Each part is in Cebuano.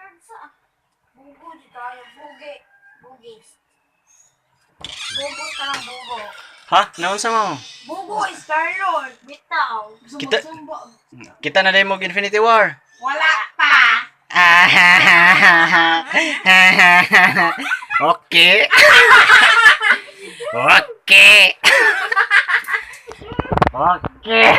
Sa. Bugo di tayo. Bugi. Bugis. Bugo ka ng bugo. Ha? Naunsa mo? Bugo is Carlon. Bitaw. Kita Kita na mo Infinity War. Wala pa. Okay. Okay. Okay.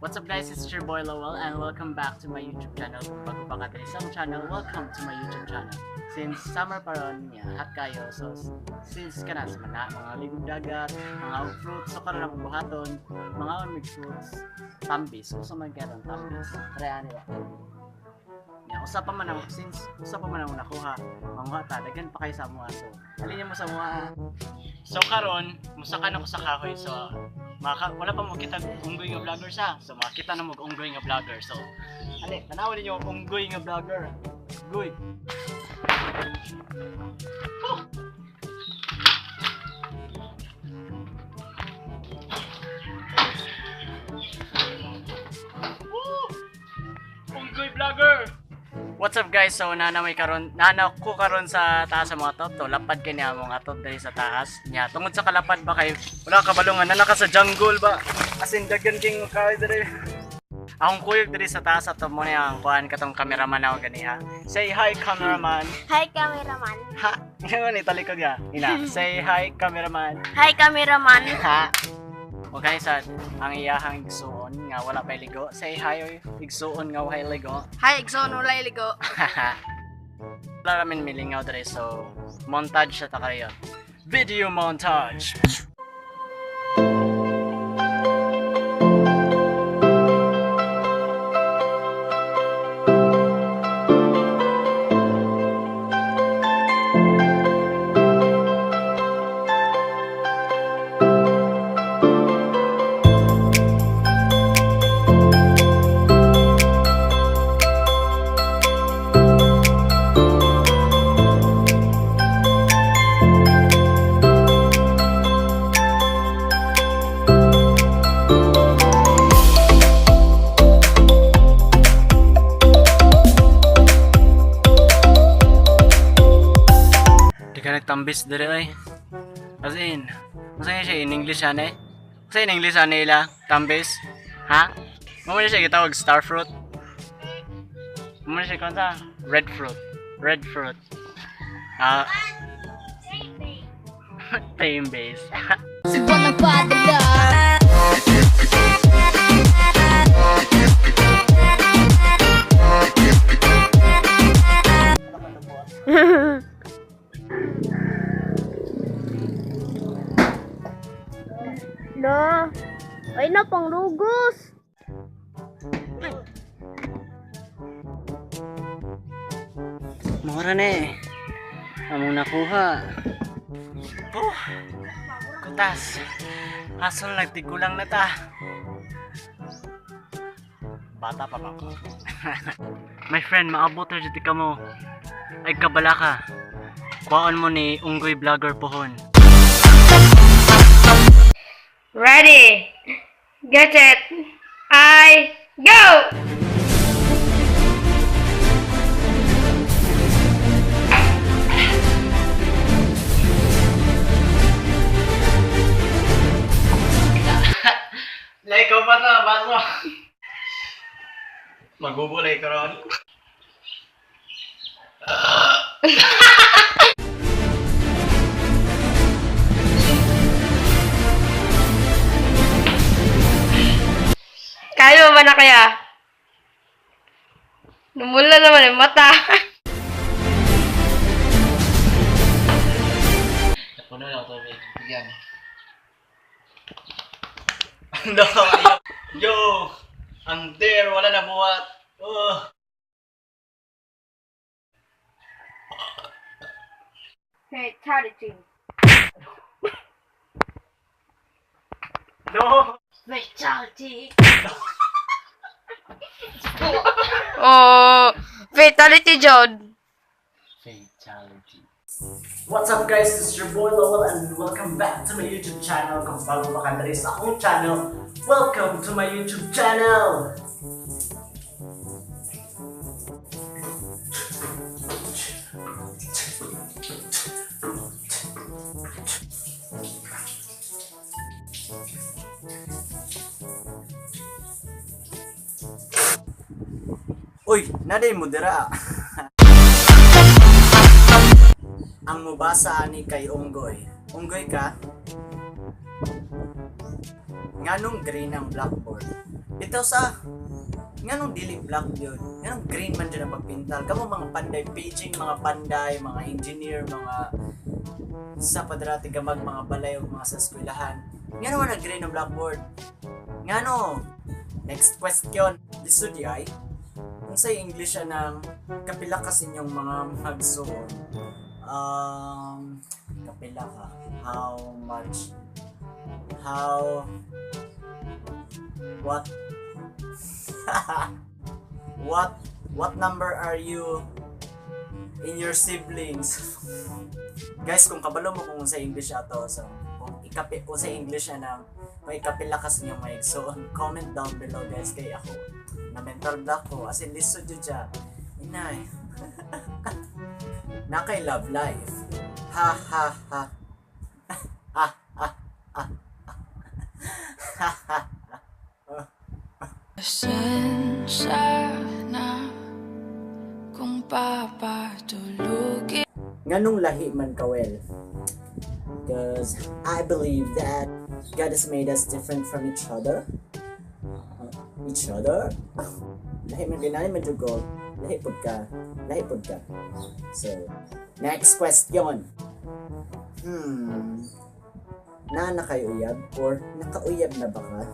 What's up, guys? It's your boy Lowell and welcome back to my YouTube channel. Kung bago pa ka sa isang channel, welcome to my YouTube channel. Since summer pa ron, yeah, hot kayo. So, since kana sa mga ligog dagat, mga fruits, so karon akong buhaton, mga mig fruits, tambis. Usa man karon tambis. Try ani ba? Yeah, usa pa man ang since usa pa man ang nakuha, manguha ta daghan pa kayo sa amoa. So, alin mo sa amoa. So karon, musaka na ko sa kahoy. So, maka, wala pa mo kita unggoy nga vlogger sa. So makita na mo og unggoy nga vlogger. So, ali, tanawa ninyo ang unggoy nga vlogger. Goy. Oh! Woo! Unggoy vlogger. What's up, guys? So nana may karon, nana ko karon sa taas sa mga toto. Lapad kay niya mga tot diri sa taas. Nya tungod sa kalapad ba kay wala ka balungan nana ka sa jungle ba. As in daghan king kay diri. Akong kuyog diri sa taas ato mo niya ang kuan katong cameraman ako ganiha. Say hi, cameraman. Hi, cameraman. Ha. Ngayon ni talikod ya. Ina, say hi, cameraman. Hi, cameraman. Ha. Okay sa ang iyahang igsuon nga wala pay ligo. Say hi oy, igsuon nga walay ligo. Hi, Exxon. Wala ligo. Wala ramen milingaw dere, so montage siya ta kayo. Video montage. Di ka nagtambis dere ay. As in, masaya siya in English ane. Kasi in English ane ila, tambis. Ha? Mo man siya gitawag star fruit. Mo man siya kanta red fruit. Red fruit. Ah, tame base. No. Ay na, panglugos. Mura na eh. Among nakuha. Oh, kutas. Asol nagtigulang na ta. Bata pa ba ako? My friend, maabot na dito ka mo. Ay kabala ka. Kuhaan mo ni Unggoy Vlogger pohon. Ready. Get it. I go! Like ko pa sa baso. Magubulay ka ron. Kaya mo ba na kaya? Namula naman yung mata. Puno lang tubig. Bigyan. No, yo! Ang there, wala na buhat. Oh. Fatality. No! Fatality. Oh, fatality, John. Fatality. What's up, guys? This is your boy Lowell and welcome back to my YouTube channel. Kung bago pa ka diri sa akong channel, welcome to my YouTube channel! Uy, naday mo dira. Ang mubasa ani kay Unggoy. Unggoy ka? Nganong green ang blackboard? Bitaw sa nganong dili black yun? Nganong green man dyan ang pagpintal? Kamo mga panday paging, mga panday, mga engineer, mga sa padrati gamag mga balay o mga sa eskwelahan. Ngano man ang green ang blackboard? Ngano? Next question. Lisod di ay? Unsay English siya ng kapila ka sa inyong mga magsuon? Kapila ka. How much? How? What? What? What number are you in your siblings? Guys, kung kabalo mo kung sa English ato, so kung ikapi o sa English siya ng kung ikapila ka sa inyong mga igsoon, comment down below, guys, kay ako na mental block ko, as in lisod jud siya. Inay. Nakay love life. Ha ha ha. Ha ha ha. Ha ha. Pasensya na kung papatulugin. Nganong lahi man ka, well? Because I believe that God has made us different from each other. Each other? Lahi man dinani man jud ko. Lahi pud ka. Lahi pud ka. So, next question. Na na kayo uyab or nakauyab na ba ka?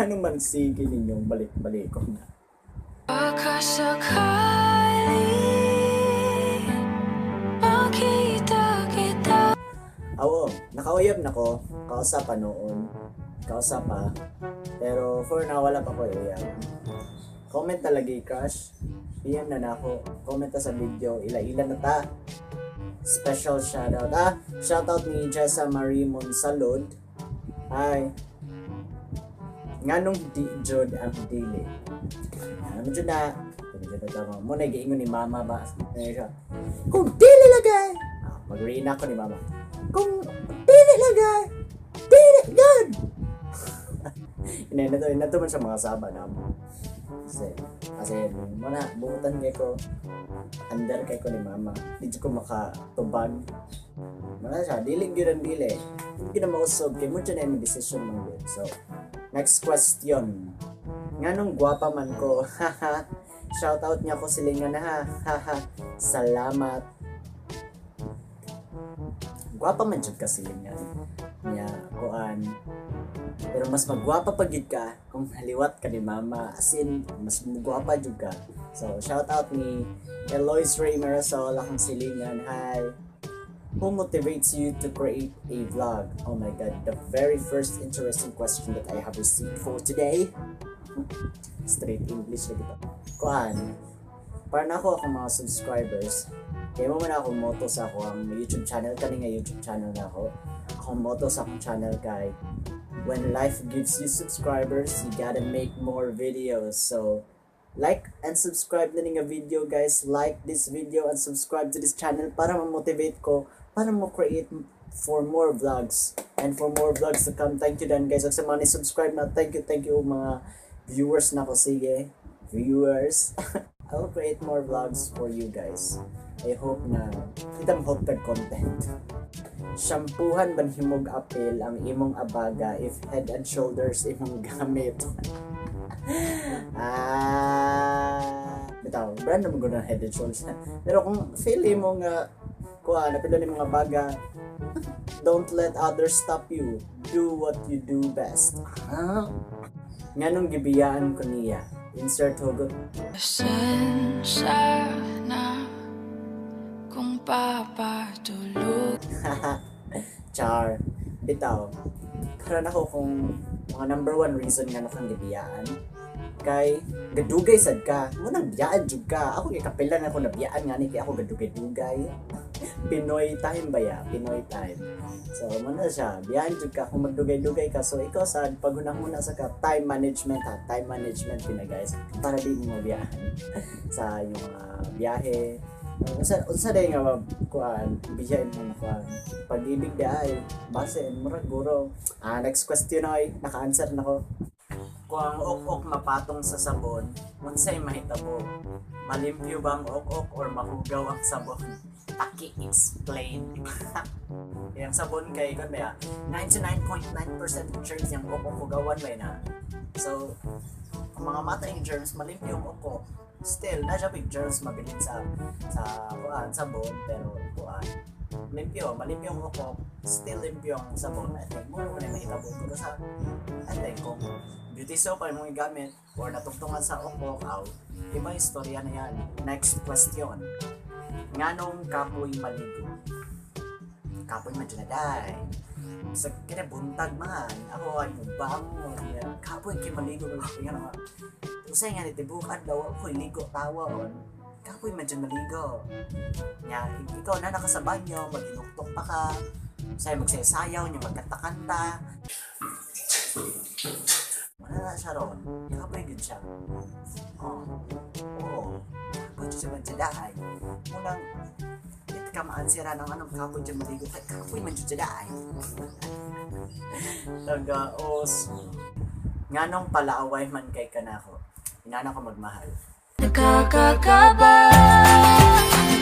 Ano man sige ninyong balik-balik ko na. Baka sakali makita kita. Oo, nakauyab na ko. Kausa pa noon. Kausa pa. Pero for now, wala pa ko uyab. Comment talaga, crush. PM na na ako. Comment ta sa video. Ila-ila na ta. Special shoutout. Ah, shoutout ni Jessa Marie Monsalud. Hi. Nganong di jud ang dili? Ano jud na? Ano jud na tama? Mo na giingon ni mama ba? Ano siya? Kung dili lagay! Ah, mag ako ni mama. Kung dili lagay! Dili gud! Ina na to man sa mga saba na mo. Kasi mo na buutan kay ko, under kay ko ni mama. Di jud ko makatubag. Muna siya, dili gyud ang dili. Hindi na mausog kay mo na imong decision man gyud. So, next question. Nganong gwapa man ko? Haha. Shout out niya ko silingan na ha. Haha. Salamat. Gwapa man jud ka, silingan. Niya, kuan. Pero mas magwapa pa gyud ka kung haliwat ka ni mama. As in, mas magwapa jud ka. So, shout out ni Eloise Ray Mirasol, akong silingan. Hi. Who motivates you to create a vlog? Oh my God, the very first interesting question that I have received for today. Straight English na kita. Kuan, para na ako akong mga subscribers, kaya mo man ako motto sa ako ang YouTube channel, kani nga YouTube channel na ako. Akong motto sa akong channel kay when life gives you subscribers, you gotta make more videos. So, like and subscribe na ni nga video, guys. Like this video and subscribe to this channel para ma-motivate ko, para mo create for more vlogs and for more vlogs to come. Thank you dan, guys. Ug sa mga ni-subscribe na, thank you mga viewers na ko, sige. Viewers. I will create more vlogs for you guys. I hope na kita mo hope tag content. Shampoohan ban himog apil ang imong abaga if Head and Shoulders imong gamit? Ah, bitaw, brand naman ko ng Head and Shoulders. Pero kung feel mo nga kuha, napilo ni mga baga, don't let others stop you. Do what you do best. Ah? Nganong gibiyaan ko niya? Insert hugot. Pasensya na kung papatulog. Char. Bitaw. Para nako kung mga number one reason nga kang gibiyaan. Kay gadugay sad ka. Mo nang biyaan jud ka. Ako kay kapilan ako nabiyaan nga ni kay ako gadugay-dugay. Pinoy time ba ya? Pinoy time. So mo na siya, biyaan jud ka kung magdugay-dugay ka. So ikaw sad paghunahuna sa ka time management ha, time management pina guys para di mo mabiyaan sa yung mga biyahe. Unsa unsa day nga kuan biyahe mo na kuan pag-ibig di ay base murag guro. Ah, next question ay naka-answer na ko. Kung ang ok-ok mapatong sa sabon, unsay mahitabo? Malimpyo ba ang ok-ok or mahugaw ang sabon? Paki-explain. Yung sabon kay kon ba ya? 99.9% germs yung ok-ok hugawan ba na? So, ang mga matay yung germs, malimpyo ang ok-ok. Still, na siya big germs mabilin sa kuan sabon pero kuan limpyo, malimpyo ang ok-ok, still limpyo ang sabon. I think mo na mahitabo ko sa I think kung beauty soap ay mong igamit or natugtungan sa ok-ok, aw, iba istorya na yan. Next question. Nganong kapoy maligo? Kapoy man dyan na day. Sa kina buntag man, ako ay mubangon. Kapoy kay maligo. Nga nga. Usay nga ni tibuk adlaw ako ligo tawa on. Kapoy man dyan maligo. Nya, ikaw na naka sa banyo, maginuktok pa ka. Usay magsayaw nya magkanta-kanta. Wala na siya ron. Kapoy gud siya. Oh. Oo. Kapoy dyan siya man dyan dahay. Unang, it ka maansira ng anong kapoy dyan maligo. Kay kapoy man dyan dahay. Tagaos. Nganong palaaway man kay kanako. Inana ko magmahal. Nakakakaba,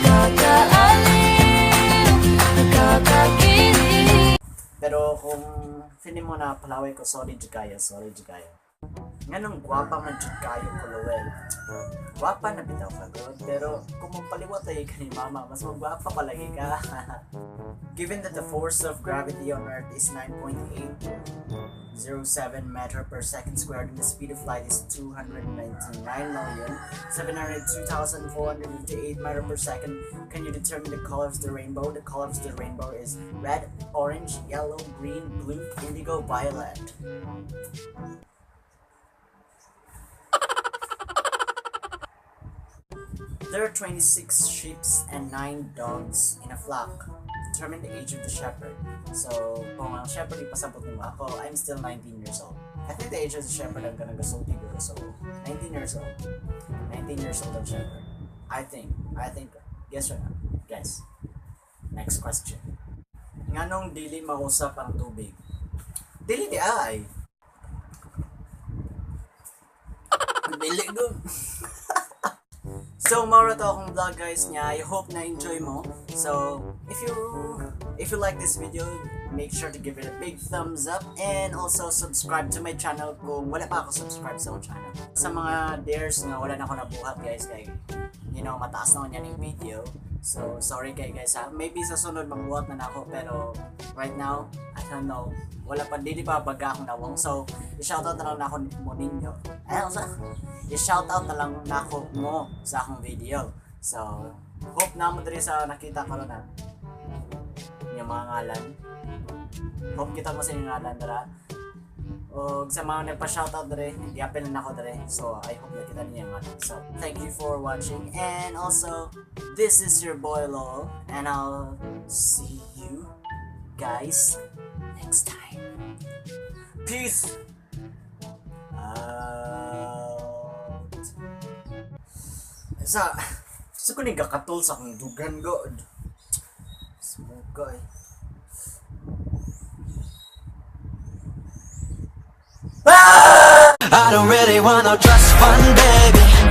nakakaaliw, nakakakilig. Pero kung feeling mo na palaway ko, sorry jud kayo, sorry jud kayo. Nganong gwapa man jud kayo ko, Lowell. Gwapa na bitaw ka god, pero kung magpaliwat ay ka ni mama, mas magwapa palagi ka. Given that the force of gravity on Earth is 9.807 meter per second squared and the speed of light is 299,702,458 meter per second, can you determine the color of the rainbow? The color of the rainbow is red, orange, yellow, green, blue, indigo, violet. There are 26 sheep and 9 dogs in a flock. Determine the age of the shepherd. So, kung ang shepherd ipasabot nimo ako, I'm still 19 years old. I think the age of the shepherd ang kanang gasulti ko. So, 19 years old. 19 years old ang shepherd. I think, guess or not? Guess. Next question. Nganong dili mausap ang tubig? Dili di ay. Dili go. So, mao ra to akong vlog guys niya. I hope na enjoy mo. So, if you like this video, make sure to give it a big thumbs up and also subscribe to my channel kung wala pa ako subscribe sa akong channel. Sa mga dares nga wala na ako nabuhat guys kay mataas na niya yung video. So, sorry kay guys ha. Maybe sa sunod magbuhat na nako pero right now, I don't know. Wala pa, dili pa baga akong nawong. So, i-shoutout na lang nako mo ninyo. Ay, sa i-shoutout na lang nako mo sa akong video. So, hope na mo diri sa nakita ko na yung mga ngalan. Hope kita mo sa inyong ngalan dara. O sa mga nagpa-shoutout dere, giapil na nako dere. So, I hope nakita niyo yung ngalan. So, thank you for watching. And also, this is your boy Lowell. And I'll see you guys next time. Peace out. Sa ko ni gakatol sa akong dugan god. Smoke eh. I don't really want no trust fund, baby.